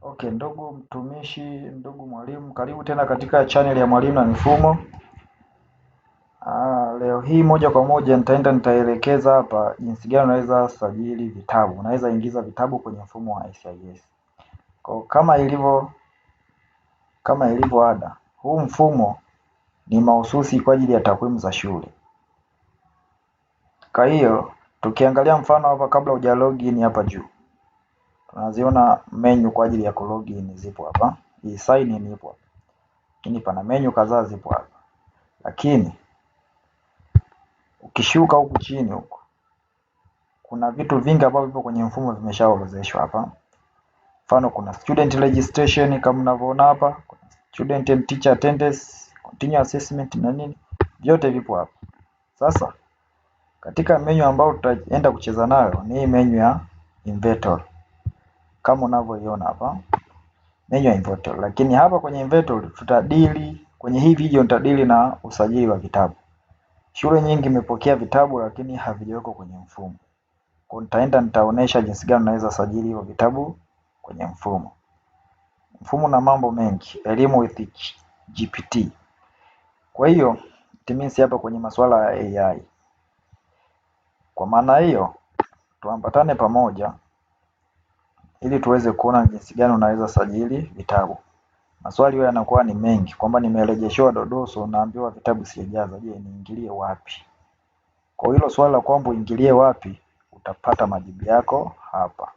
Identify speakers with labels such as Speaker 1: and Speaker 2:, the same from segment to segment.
Speaker 1: Okay, ndugu mtumishi, ndugu mwalimu, karibu tena katika channel ya Mwalimu na Mifumo. Leo hii moja kwa moja nitaenda nitaelekeza hapa jinsi gani unaweza sajili vitabu, unaweza ingiza vitabu kwenye mfumo wa SIS. Kwa kama ilivyo ada, huu mfumo ni mahususi kwa ajili ya takwimu za shule. Kwa hiyo tukiangalia mfano hapa, kabla huja login hapa juu tunaziona menu kwa ajili ya kulogin zipo hapa. Hii sign in ipo hapa. Lakini pana menu kadhaa zipo hapa. Lakini ukishuka huku chini huku kuna vitu vingi ambavyo vipo kwenye mfumo vimeshaorodheshwa hapa. Mfano kuna student registration kama mnavyoona hapa, kuna student and teacher attendance, continuous assessment na nini, vyote vipo hapa. Sasa katika menu ambayo tutaenda kucheza nayo ni hii menu ya inventory kama unavyoiona hapa, menu ya inventory. Lakini hapa kwenye inventory tutadili, kwenye hii video nitadili na usajili wa vitabu. Shule nyingi imepokea vitabu lakini havijawekwa kwenye mfumo. Kwa nitaenda nitaonesha jinsi gani unaweza sajili hivyo vitabu kwenye mfumo. Mfumo na mambo mengi, elimu with GPT. Kwa hiyo it means hapa kwenye masuala ya AI. Kwa maana hiyo tuambatane pamoja ili tuweze kuona jinsi gani unaweza sajili vitabu. Maswali hayo yanakuwa ni mengi kwamba nimerejeshewa dodoso naambiwa vitabu sijajaza, je, niingilie wapi? Kwa hilo swali la kwamba uingilie wapi utapata majibu yako hapa.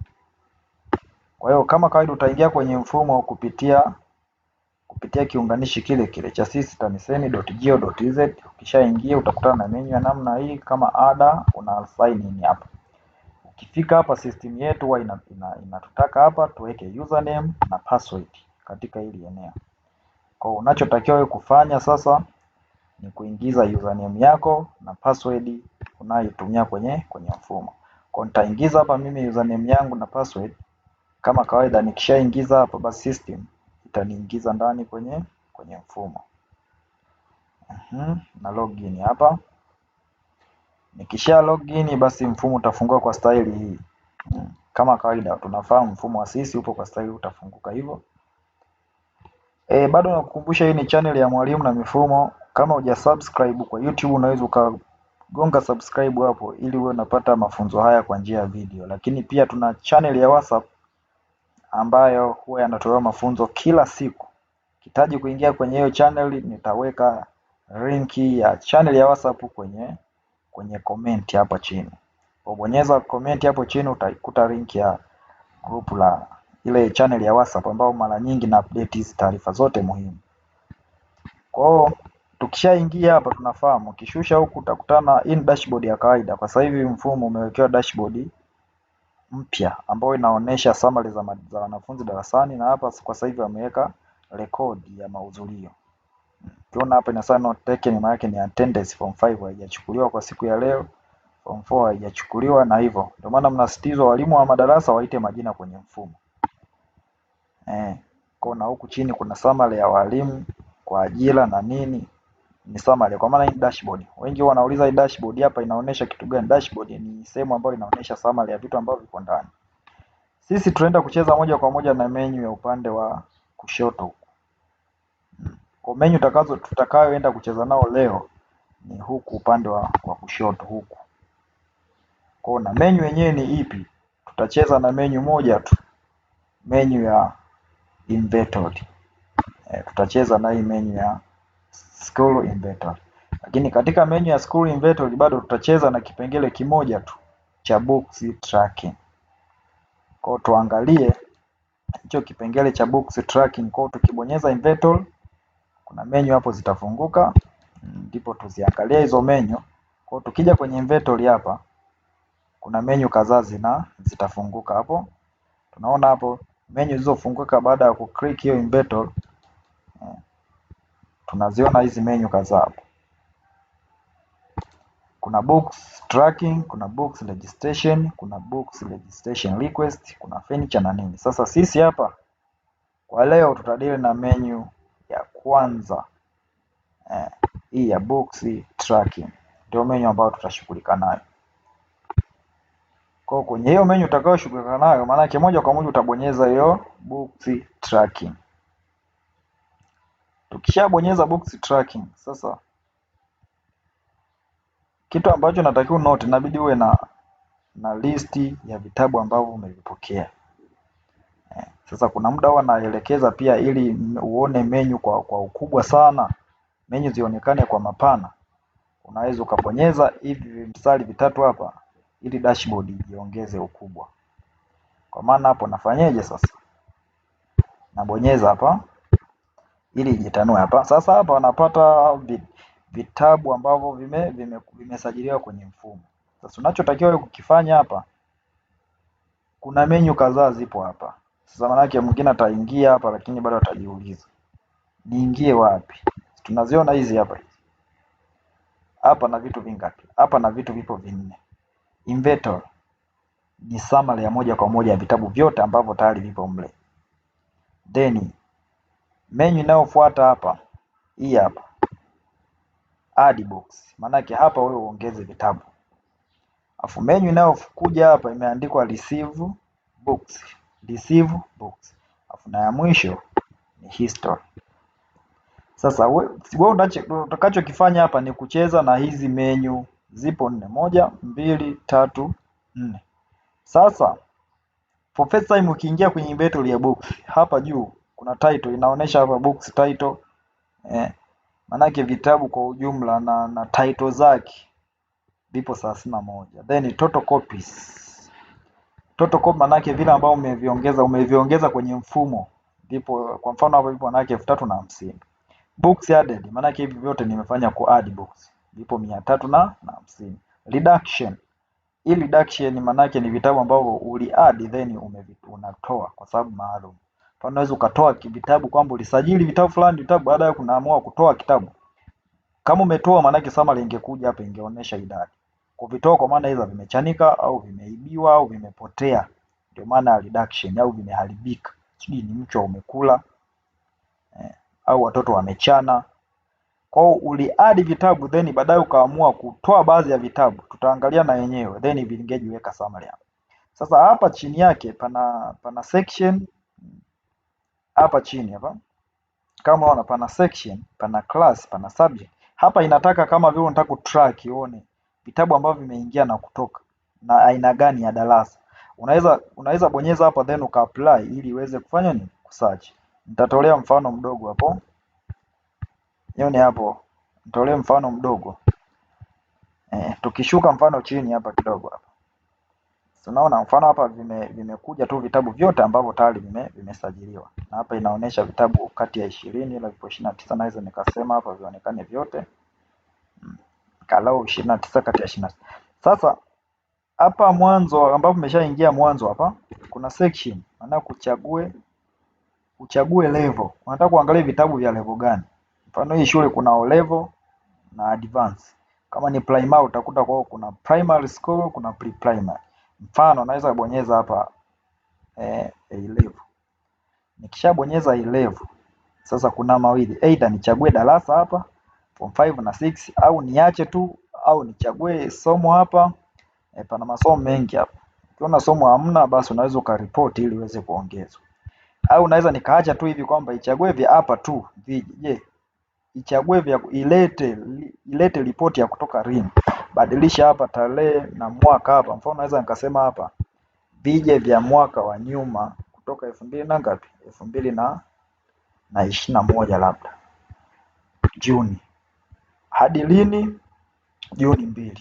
Speaker 1: Kwa hiyo kama kawaida utaingia kwenye mfumo kupitia kiunganishi kile kile cha sis.tamisemi.go.tz. Ukishaingia utakutana na menu ya namna hii, kama ada una sign in hapa. Ukifika hapa system yetu huwa inatutaka hapa tuweke username na password katika hili eneo. Kwa unachotakiwa wewe kufanya sasa ni kuingiza username yako na password unayoitumia kwenye mfumo. Kwa nitaingiza hapa mimi username yangu na password kama kawaida. Nikishaingiza hapa, basi system itaniingiza ndani kwenye mfumo. Na login hapa. Nikisha login basi mfumo utafungua kwa staili hii. Kama kawaida tunafahamu mfumo wa sisi upo kwa staili utafunguka hivyo. Bado nakukumbusha hii ni channel ya Mwalimu na Mifumo. Kama huja subscribe kwa YouTube unaweza ukagonga subscribe hapo ili uwe unapata mafunzo haya kwa njia ya video. Lakini pia tuna channel ya WhatsApp ambayo huwa yanatolewa mafunzo kila siku. Ukihitaji kuingia kwenye hiyo channel, nitaweka linki ya channel ya WhatsApp kwenye comment hapa chini. Ubonyeza comment hapo chini utaikuta link ya group la ile channel ya WhatsApp ambao mara nyingi na update hizi taarifa zote muhimu. Kwa hiyo tukishaingia hapa tunafahamu ukishusha huku utakutana in dashboard ya kawaida. Kwa sasa hivi mfumo umewekewa dashboard mpya ambayo inaonesha summary za wanafunzi darasani, na hapa kwa sasa hivi wameweka rekodi ya mahudhurio. Ukiona hapa inasema not taken, maana yake ni attendance form 5 haijachukuliwa kwa siku ya leo, form 4 haijachukuliwa na hivyo. Ndio maana mnasisitizwa walimu wa madarasa waite majina kwenye mfumo. Kwa na huku chini kuna summary ya walimu kwa ajira na nini, ni summary kwa maana hii dashboard. Wengi wanauliza hii dashboard hapa inaonyesha kitu gani? Dashboard ni sehemu ambayo inaonyesha summary ya vitu ambavyo viko ndani. Sisi tunaenda kucheza moja kwa moja na menu ya upande wa kushoto huku. Kwa menu tutakayoenda kucheza nao leo ni huku upande wa kushoto huku. Kwa na menu yenyewe ni ipi? Tutacheza na menu moja tu, menu ya inventory. Tutacheza na hii menu ya school inventory. Lakini katika menu ya school inventory bado tutacheza na kipengele kimoja tu cha books tracking. Kwa tuangalie hicho kipengele cha books tracking. Kwa tukibonyeza inventory kuna menu hapo zitafunguka, ndipo tuziangalie hizo menu. Kwa tukija kwenye inventory hapa kuna menu kadhaa zitafunguka hapo. Tunaona hapo menu zilizofunguka baada ya kuclick hiyo inventory. Tunaziona hizi menu kadhaa hapo. Kuna books tracking, kuna books registration, kuna books registration request, kuna furniture na nini. Sasa sisi hapa kwa leo tutadili na menu ya kwanza, hii ya books tracking ndio menu ambayo tutashughulika nayo. Kwa kwenye hiyo menu utakayoshughulika nayo, maana yake moja kwa moja utabonyeza hiyo books tracking. Tukishabonyeza books tracking, sasa kitu ambacho natakiwa note, inabidi uwe na listi ya vitabu ambavyo umevipokea. Sasa kuna muda huwa naelekeza pia ili uone menu kwa ukubwa sana, menu zionekane kwa mapana. Unaweza ukabonyeza hivi mstari vitatu hapa ili dashboard ijiongeze ukubwa. Kwa maana hapo nafanyeje sasa? Nabonyeza hapa ili ijitanue hapa. Sasa hapa napata vitabu ambavyo vimesajiliwa kwenye mfumo. Sasa unachotakiwa kukifanya hapa, kuna menu kadhaa zipo hapa. Sasa manake mwingine ataingia hapa lakini bado atajiuliza niingie wapi? Tunaziona hizi hapa hizi. Hapa na vitu vingapi? Hapa na vitu vipo vinne. Inventory ni summary ya moja kwa moja ya vitabu vyote ambavyo tayari vipo mle. Then menu inayofuata hapa hii hapa add books, maanake hapa wewe uongeze vitabu. Afu menu inayokuja hapa imeandikwa receive books, receive books. Afu na ya mwisho ni history. Sasa wewe utakachokifanya hapa ni kucheza na hizi menu, zipo nne: moja, mbili, tatu, nne. Sasa for first time ukiingia kwenye inventory ya books, hapa juu kuna title inaonyesha hapa books title, manake vitabu kwa ujumla na title zake vipo 31. Then total copies. Total copy manake vile ambavyo umeviongeza kwenye mfumo vipo, kwa mfano hapo vipo manake 3050. Books added manake hivi vyote nimefanya ku add books vipo 350. Reduction, hii reduction manake ni vitabu ambavyo uli add then unatoa kwa sababu maalum. Kwa unaweza ukatoa vitabu kwamba ulisajili vitabu fulani vitabu, baada ya kunaamua kutoa kitabu. Kama umetoa manake summary ingekuja hapa ingeonyesha idadi. Kuvitoa kwa maana hizo vimechanika au vimeibiwa au vimepotea, ndio maana reduction, au vimeharibika, sijui ni mchwa umekula au watoto wamechana. Kwa hiyo uli-add vitabu then baadaye ukaamua kutoa baadhi ya vitabu, tutaangalia na yenyewe then vingejiweka summary hapa. Sasa hapa chini yake pana section hapa chini hapa kama unaona pana section, pana class, pana subject. Hapa inataka kama vile unataka kutrack uone vitabu ambavyo vimeingia na kutoka na aina gani ya darasa. Unaweza bonyeza hapa then uka apply ili iweze kufanya nini? Kusearch. Nitatolea mfano mdogo hapo. Nione hapo. Nitolee mfano mdogo. Tukishuka mfano chini hapa kidogo hapa. Tunaona mfano hapa vimekuja tu vitabu vyote ambavyo tayari vimesajiliwa. Na hapa inaonyesha vitabu kati ya 20 ila vipo 29, naweza nikasema hapa vionekane vyote. Kalau 29 kati ya 29. Sasa hapa mwanzo ambapo umeshaingia mwanzo hapa kuna section maana uchague level. Unataka kuangalia vitabu vya level gani? Mfano hii shule kuna O level na advance. Kama ni primary utakuta kwa kuna primary school, kuna pre-primary. Mfano naweza bonyeza hapa A level. Nikishabonyeza A level, sasa kuna mawili, either nichague darasa hapa form 5 na 6 au niache tu au nichague somo hapa. Pana masomo mengi hapa. Ukiona somo hamna, basi unaweza ukaripoti ili iweze kuongezwa. Au unaweza nikaacha tu hivi kwamba ichague vya hapa tu vije. Je, ichague vya ilete ripoti ya kutoka lini? Badilisha hapa tarehe na mwaka hapa. Mfano naweza nikasema hapa vije vya mwaka wa nyuma kutoka 2000 na ngapi? 2021 labda Juni. Hadi lini? Juni 2.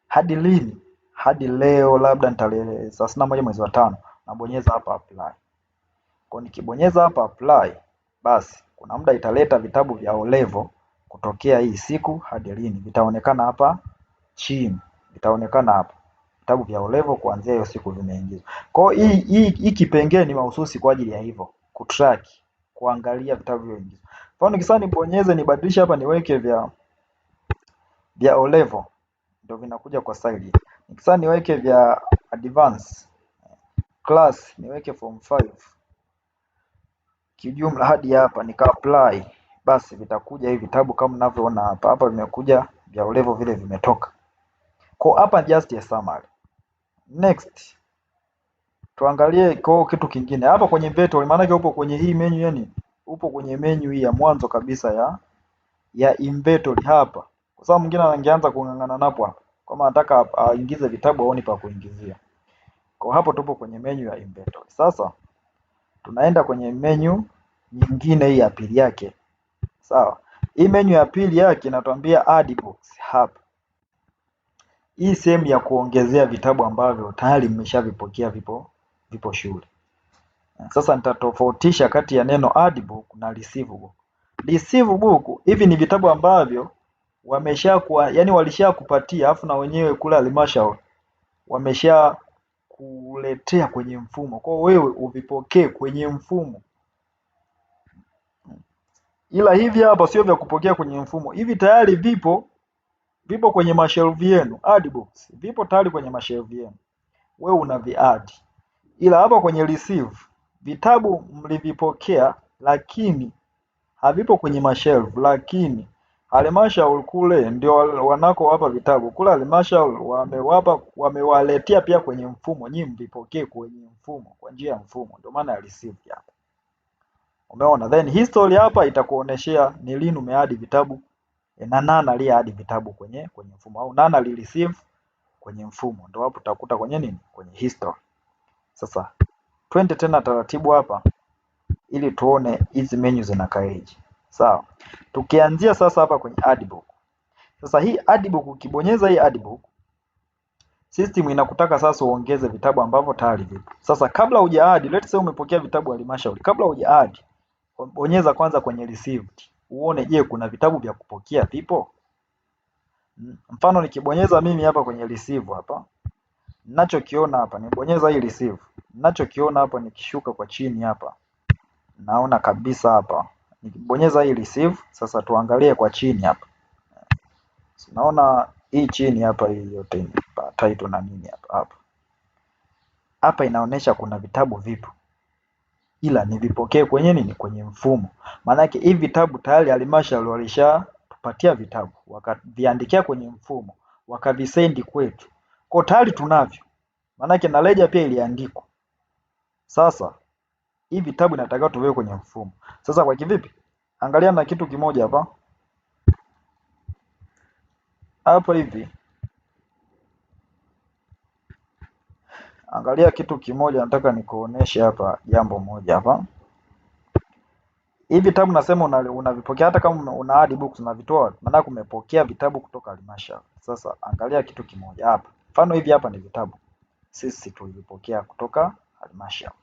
Speaker 1: Hadi lini? Hadi leo labda ni tarehe 31 mwezi wa 5. Nabonyeza hapa apply. Kwa nikibonyeza hapa apply, basi kuna muda italeta vitabu vya O level kutokea hii siku hadi lini. Vitaonekana hapa chini. Vitaonekana hapa. Vitabu vya O level kuanzia hiyo siku vimeingizwa. Kwa hiyo hii kipengele ni mahususi kwa ajili ya hivyo, kutrack, kuangalia vitabu vilivyoingizwa. Kwa hiyo nikisema nibonyeze nibadilishe hapa niweke vya O level ndio vinakuja kwa style hii. Nikisema niweke vya advance class niweke form 5 kijumla hadi hapa nika apply, basi vitakuja hivi vitabu kama mnavyoona hapa. Hapa vimekuja vya O level vile vimetoka. Kwa hapa just a summary. Next Tuangalie kwa kitu kingine hapa kwenye inventory, maana yake upo kwenye hii menu ya nini? Upo kwenye menu hii ya mwanzo kabisa ya inventory hapa, kwa sababu mwingine angeanza kung'ang'ana napo hapa, kama anataka aingize vitabu aone pa kuingizia. Kwa hapo tupo kwenye menu ya inventory. Sasa tunaenda kwenye menu nyingine hii ya pili yake, sawa. Hii menu ya pili yake inatuambia add books hapa. Hii sehemu ya kuongezea vitabu ambavyo tayari mmeshavipokea vipo shule. Sasa nitatofautisha kati ya neno add book na receive book. Receive book hivi ni vitabu ambavyo wameshakuwa, yani walishakupatia afu na wenyewe kule halmashauri wamesha kuletea kwenye mfumo. Kwa hiyo wewe uvipokee kwenye mfumo. Ila hivi hapa sio vya kupokea kwenye mfumo. Hivi tayari vipo kwenye mashelfu yenu, add books vipo tayari kwenye mashelfu yenu, wewe unavi-add. Ila hapa kwenye receive vitabu mlivipokea, lakini havipo kwenye mashelfu, lakini halmashauri kule ndio wanakowapa vitabu kule halmashauri wamewapa, wamewaletea pia kwenye mfumo, nyinyi mvipokee kwenye mfumo kwa njia ya mfumo, ndio maana ya receive hapa. Umeona? Then history hapa itakuoneshea ni lini ume-add vitabu na nani aliye-add vitabu kwenye mfumo au nani ali-receive kwenye mfumo, ndio hapo utakuta kwenye nini, kwenye history. Sasa twende tena taratibu hapa ili tuone hizi menu zinakaeje. Sawa, tukianzia sasa hapa kwenye add book. Sasa hii add book, ukibonyeza hii add book, system inakutaka sasa uongeze vitabu ambavyo tayari vipo. Sasa kabla huja add, let's say umepokea vitabu halmashauri, kabla huja add, bonyeza kwanza kwenye received uone, je, kuna vitabu vya kupokea vipo? Mfano nikibonyeza mimi hapa kwenye receive hapa, ninachokiona hapa, nibonyeza hii receive, ninachokiona hapa nikishuka kwa chini hapa, naona kabisa hapa nikibonyeza hii receive. Sasa tuangalie kwa chini hapa, naona hii chini hapa, hii yote ni title na nini hapa hapa hapa inaonyesha kuna vitabu vipo, ila nivipokee kwenye nini, kwenye mfumo. Maanake hivi vitabu tayari halmashauri walishatupatia vitabu wakaviandikia kwenye mfumo wakavisendi kwetu, kwa tayari tunavyo, maanake na leja pia iliandikwa. Sasa hivi vitabu inatakiwa tuviweke kwenye mfumo. Sasa kwa kivipi? Angalia na kitu kimoja hapa hapa hivi, angalia kitu kimoja, nataka nikuoneshe hapa jambo moja hapa. Hivi vitabu nasema unavipokea hata kama una add books unavitoa, maana umepokea vitabu kutoka halmashauri. Sasa angalia kitu kimoja hapa, mfano hivi hapa ni vitabu sisi tulivipokea kutoka halmashauri.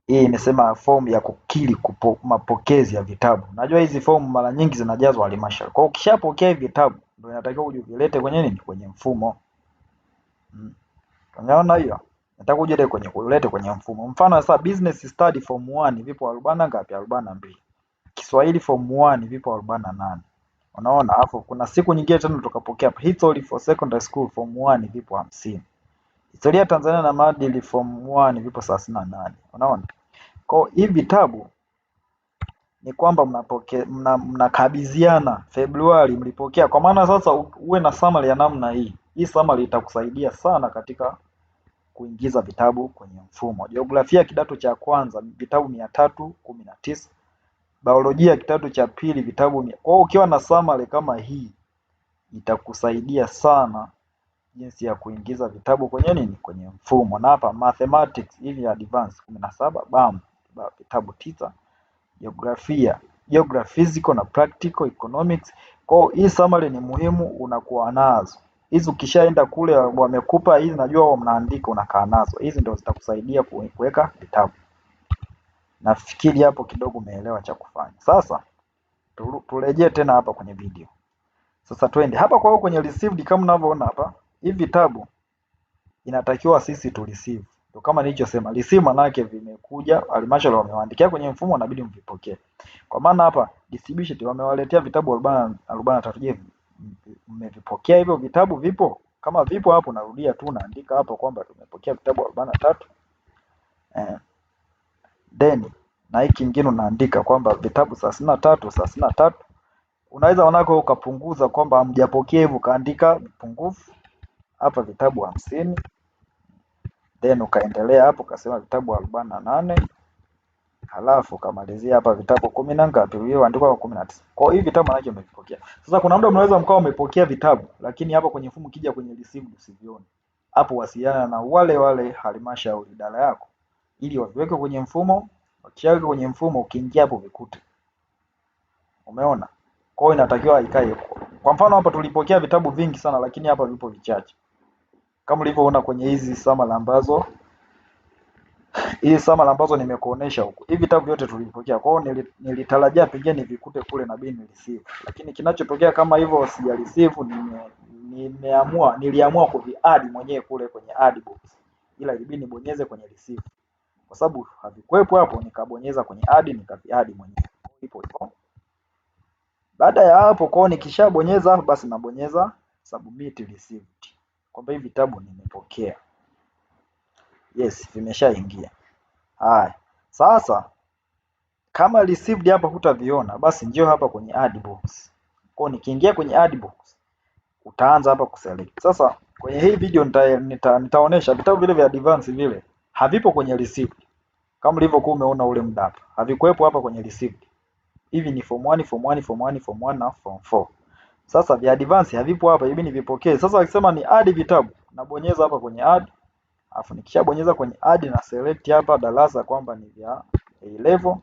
Speaker 1: Hii imesema fomu ya kukiri mapokezi ya vitabu. Najua hizi fomu mara nyingi zinajazwa halmashauri. Kwa hiyo ukishapokea hivi vitabu ndio inatakiwa uje uvilete kwenye nini? Kwenye mfumo. Unaona hiyo? Nataka uje kwenye ulete kwenye mfumo. Mfano sasa business study form 1 vipo 40 ngapi? 42. Kiswahili form 1 vipo 48. Unaona? Alafu kuna siku nyingine tena tukapokea history for secondary school form 1 vipo 50. Historia ya Tanzania na maadili form 1 vipo 38. Unaona? Kwa hivi vitabu ni kwamba mnakabidhiana Februari mlipokea. Kwa maana sasa uwe na summary ya namna hii. Hii summary itakusaidia sana katika kuingiza vitabu kwenye mfumo. Jiografia kidato cha kwanza vitabu 319, biolojia kidato cha pili vitabu mia. Kwa hiyo ukiwa na summary kama hii itakusaidia sana jinsi ya kuingiza vitabu kwenye nini, kwenye mfumo. Na hapa mathematics hivi advance 17, bam, vitabu 9, jiografia, geography physical na practical economics. Kwa hiyo hii summary ni muhimu, unakuwa nazo hizi. Ukishaenda kule wamekupa hizi, najua mnaandika, unakaa nazo hizi, ndio zitakusaidia kuweka vitabu. Nafikiri hapo kidogo umeelewa cha kufanya. Sasa turejee tena hapa kwenye video. Sasa twende hapa kwa hiyo kwenye received, kama mnavyoona hapa, hivi vitabu inatakiwa sisi tu receive. Ndio kama nilichosema, receive maana yake vimekuja halmashauri wamewaandikia kwenye mfumo, inabidi mvipokee. Kwa maana hapa distribution wamewaletea vitabu 43. Je, mmevipokea hivyo vitabu? Vipo? Kama vipo hapo, narudia tu naandika hapo kwamba tumepokea vitabu 43. Then na hiki kingine unaandika kwamba vitabu 33, 33. Unaweza wanako ukapunguza kwamba hamjapokea hivyo ukaandika pungufu hapa vitabu 50. Then ukaendelea hapo ukasema vitabu 48, halafu ukamalizia hapa vitabu kumi na ngapi? Ulioandikwa kwa 19. Kwa hiyo hivi vitabu manake umevipokea. Sasa kuna muda mnaweza mkawa umepokea vitabu, lakini hapa kwenye mfumo ukija kwenye received usivione. Hapo wasiliana na wale wale halmashauri idara yako ili waviweke kwenye mfumo. Wakishaweka kwenye mfumo, ukiingia hapo vikute. Umeona? Kwa hiyo inatakiwa ikae. Kwa mfano hapa tulipokea vitabu vingi sana, lakini hapa vipo vichache, kama ulivyoona kwenye hizi summary ambazo hizi summary ambazo nimekuonesha huku. Hivi vitabu vyote tulipokea. Kwa hiyo nilitarajia pengine nivikute kule na bini receive. Lakini kinachotokea kama hivyo sija receive, nimeamua niliamua kuvi-add mwenyewe kule kwenye add box. Ila ilibidi nibonyeze kwenye receive. Kwa sababu havikuwepo hapo, nikabonyeza kwenye add nikavi-add mwenyewe. Ipo hivyo. Baada ya hapo, kwa hiyo nikishabonyeza hapo basi nabonyeza submit received. Kwamba hivi vitabu nimepokea. Yes, vimeshaingia. Haya. Sasa kama received hapa hutaviona, basi njoo hapa kwenye add box. Kwa hiyo nikiingia kwenye add box utaanza hapa kuselect. Sasa kwenye hii video nitaonesha vitabu vile vya advance vile havipo kwenye received. Kama ulivyokuwa umeona ule muda hapa. Havikuwepo hapa kwenye received. Hivi ni form 1, form 1, form 1, form 1 na form 4. Sasa vya advance havipo hapa, hivi nivipokee. Sasa akisema ni add vitabu, nabonyeza hapa kwenye add. Alafu nikishabonyeza kwenye add na select hapa darasa kwamba ni vya A level.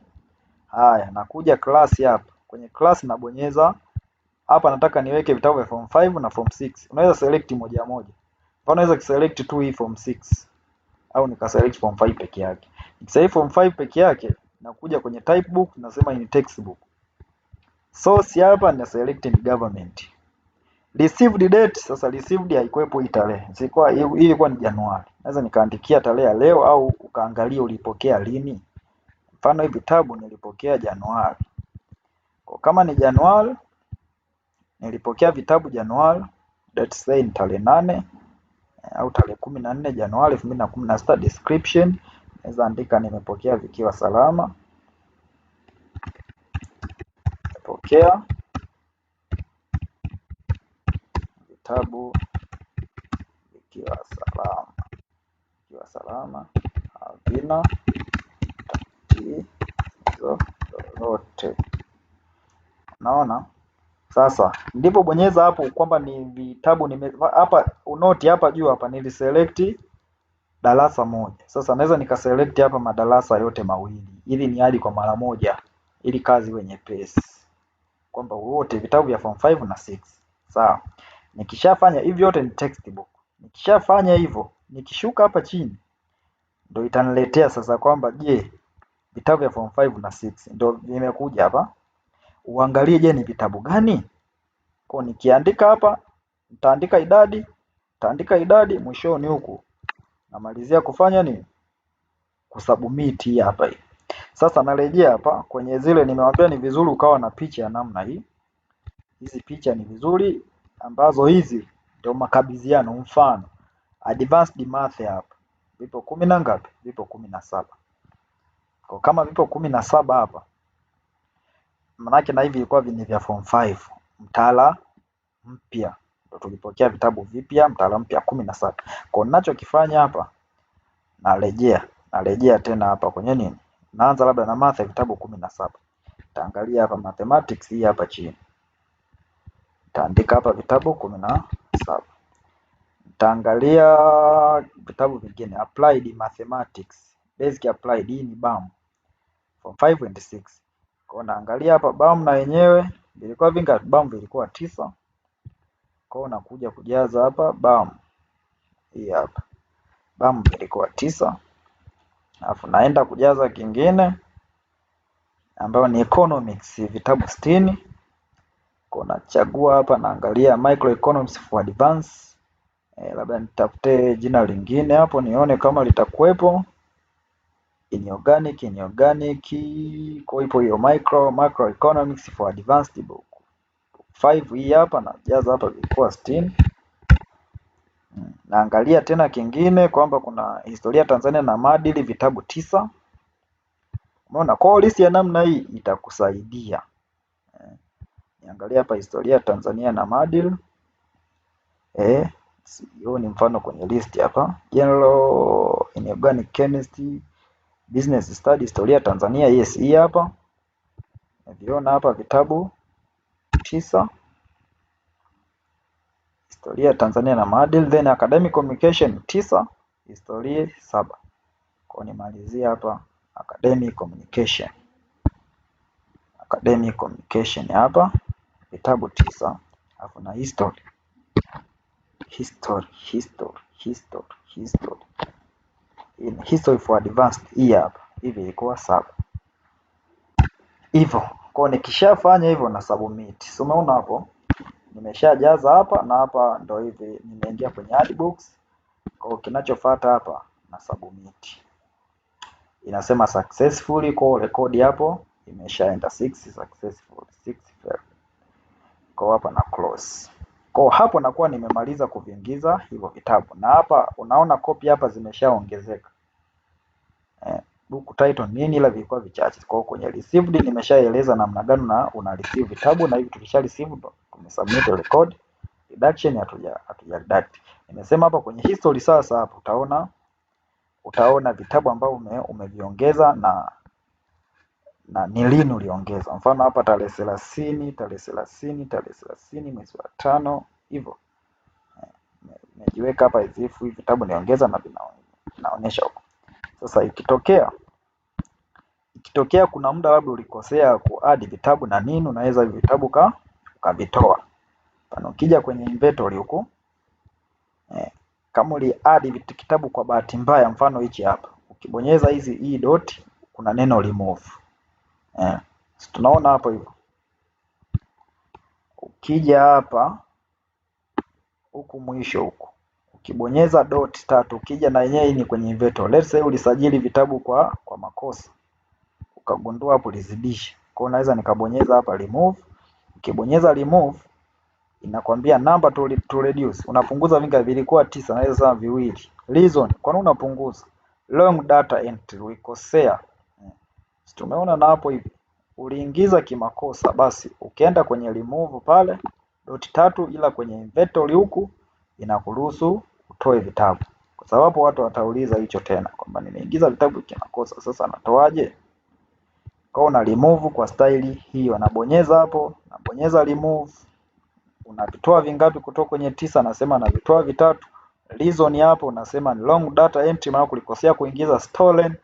Speaker 1: Haya, nakuja class hapa. Kwenye class nabonyeza hapa, nataka niweke vitabu vya form 5 na form 6. Unaweza select moja moja. Mfano naweza kuselect tu hii form 6 au nikaselect form 5 peke yake. Nikiselect form 5 peke yake, nakuja kwenye type book nasema ni textbook. Source hapa na select ni government. Received date, sasa received haikuwepo hii tarehe. Sikuwa, hii ilikuwa ni Januari. Naweza nikaandikia tarehe ya leo au ukaangalia ulipokea lini. Mfano hivi vitabu nilipokea Januari. Kwa kama ni Januari, nilipokea vitabu Januari, let's say ni tarehe 8 au tarehe 14 Januari 2016. Description naweza andika nimepokea vikiwa salama. Nimepokea vitabu vikiwa salama, vikiwa salama, havina tatizo lolote. Unaona? Sasa ndipo bonyeza hapo kwamba ni vitabu nime hapa unoti hapa juu hapa niliselect darasa moja. Sasa naweza nikaselect hapa madarasa yote mawili ili ni add kwa mara moja ili kazi iwe nyepesi. Kwamba wote vitabu vya form 5 na 6. Sawa. Nikishafanya hivi yote ni textbook. Nikishafanya hivyo, nikishuka hapa chini ndio itaniletea sasa kwamba je, vitabu vya form 5 na 6 ndio vimekuja hapa. Uangalie je, ni vitabu gani? Kwa nikiandika hapa nitaandika idadi, nitaandika idadi mwishoni huku namalizia kufanya nini? Kusubmit hii hapa hii. Sasa narejea hapa kwenye zile nimewambia ni vizuri ukawa na picha ya namna hii. Hizi picha ni vizuri ambazo hizi ndio makabidhiano. Mfano advanced math hapa vipo 10 na ngapi? Vipo 17. Kwa kama vipo 17 hapa, manake na hivi ilikuwa ni vya form 5 mtaala mpya, ndio tulipokea vitabu vipya mtaala mpya 17. Kwa ninachokifanya hapa narejea tena hapa kwenye nini? Naanza labda na math ya vitabu 17. Nitaangalia hapa mathematics hii hapa chini. Nitaandika hapa vitabu 17. Nitaangalia vitabu vingine applied mathematics, basic applied, hii ni BAM form 5 and 6. Kwa naangalia hapa BAM na yenyewe vilikuwa vingapi? BAM vilikuwa 9. Kwa hiyo nakuja kujaza hapa BAM. Hii hapa. BAM vilikuwa 9. Alafu naenda kujaza kingine ambayo ni economics vitabu 60. Kwa nachagua hapa naangalia microeconomics for advance. Labda nitafute jina lingine hapo nione kama litakuwepo. Inorganic, kwa ipo hiyo microeconomics for advanced book 5 hii hapa najaza hapa vilikuwa 60. Naangalia tena kingine kwamba kuna historia Tanzania na maadili vitabu 9. Umeona, kwa list ya namna hii itakusaidia. Niangalia hapa historia Tanzania na maadili. Hiyo ni mfano kwenye list hapa. General Inorganic Chemistry, Business Studies, Historia Tanzania, yes, hii hapa. Naviona hapa vitabu 9. Historia Tanzania na maadili, then academic communication 9, historia 7. Kwa nimalizie hapa academic communication. Academic communication hapa vitabu 9, alafu na history. History, history, history, history. In history for advanced hii hapa. Hivi ilikuwa 7. Hivyo, kwa nikishafanya hivyo na submit. So umeona hapo? Nimeshajaza hapa na hapa ndo hivi nimeingia kwenye add books. Kwa kinachofuata hapa na submit. Inasema successfully, kwa rekodi hapo imeshaenda 6 successful, 6 failed. Kwa hapa na close. Kwa hapo nakuwa nimemaliza kuviingiza hivyo vitabu. Na hapa unaona copy hapa zimeshaongezeka. Book title nini ila vilikuwa vichache. Kwa hiyo kwenye received nimeshaeleza namna gani una receive vitabu na hivi tukisha receive tumesubmit record. Reduction hatuja reduct. Nimesema hapa kwenye history sasa hapo utaona vitabu ambavyo umeviongeza na ni lini uliongeza. Mfano hapa tarehe 30, tarehe 30, tarehe 30 mwezi wa 5 hivyo. Nimejiweka hapa as if hivi vitabu niongeza na vinaonyesha huko. Sasa ikitokea kuna muda labda ulikosea kuadd vitabu na nini, unaweza hivi vitabu ukavitoa. Mfano ukija kwenye inventory huku kama uli add kitabu kwa bahati mbaya, mfano hichi hapa, ukibonyeza hizi hii dot kuna neno remove. Tunaona hapo hivyo. Ukija hapa huku mwisho huku ukibonyeza dot tatu, ukija na yenyewe ni kwenye inventory. Let's say ulisajili vitabu kwa makosa ukagundua hapo ulizidisha, kwa hiyo naweza nikabonyeza hapa remove. Ukibonyeza remove inakwambia number to reduce, unapunguza vingapi? Vilikuwa 9, naweza sema 2. Reason, kwa nini unapunguza? Wrong data entry, ulikosea. Tumeona na hapo hivi uliingiza kimakosa, basi ukienda kwenye remove pale dot tatu, ila kwenye inventory huku inakuruhusu utoe vitabu, kwa sababu watu watauliza hicho tena kwamba nimeingiza vitabu kimakosa, sasa natoaje? Kwa una remove kwa staili hiyo, nabonyeza hapo, nabonyeza remove. Unavitoa vingapi kutoka kwenye 9? Nasema navitoa 3. Reason hapo unasema ni wrong data entry, maana kulikosea kuingiza stolen,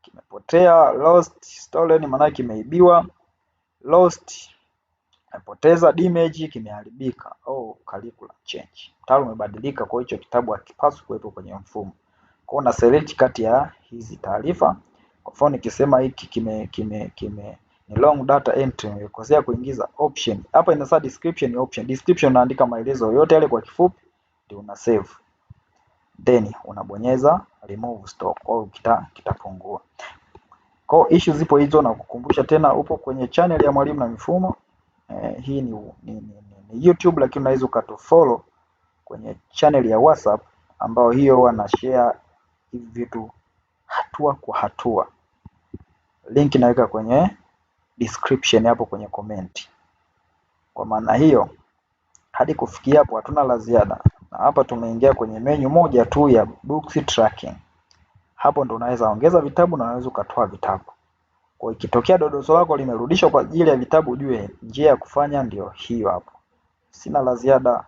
Speaker 1: kimepotea. Lost, stolen maana kimeibiwa. Lost kimepoteza, damage kimeharibika, au curriculum change, mtaala umebadilika, kwa hicho kitabu hakipaswi kuwepo kwenye mfumo. Kwa una select kati ya hizi taarifa. Kwa mfano nikisema hiki kime ni wrong data entry, nimekosea kuingiza option. Hapa inasema description option. Description unaandika maelezo yote yale kwa kifupi, ndio una save. Then unabonyeza remove stock, kwa hiyo kitapungua. Kwa hiyo issue zipo hizo, na kukumbusha tena, upo kwenye channel ya Mwalimu na Mifumo. Hii ni YouTube, lakini unaweza ukatufollow kwenye channel ya WhatsApp ambayo hiyo wana share hivi vitu hatua kwa hatua. Link naweka kwenye description hapo kwenye comment. Kwa maana hiyo hadi kufikia hapo hatuna la ziada, na hapa tumeingia kwenye menu moja tu ya books tracking. Hapo ndo unaweza ongeza vitabu na unaweza ukatoa vitabu. Kwa ikitokea dodoso lako limerudishwa kwa ajili ya vitabu, ujue njia ya kufanya ndio hiyo hapo. Sina la ziada.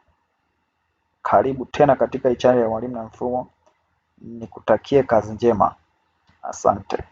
Speaker 1: Karibu tena katika channel ya Mwalimu na Mifumo. Nikutakie kazi njema. Asante.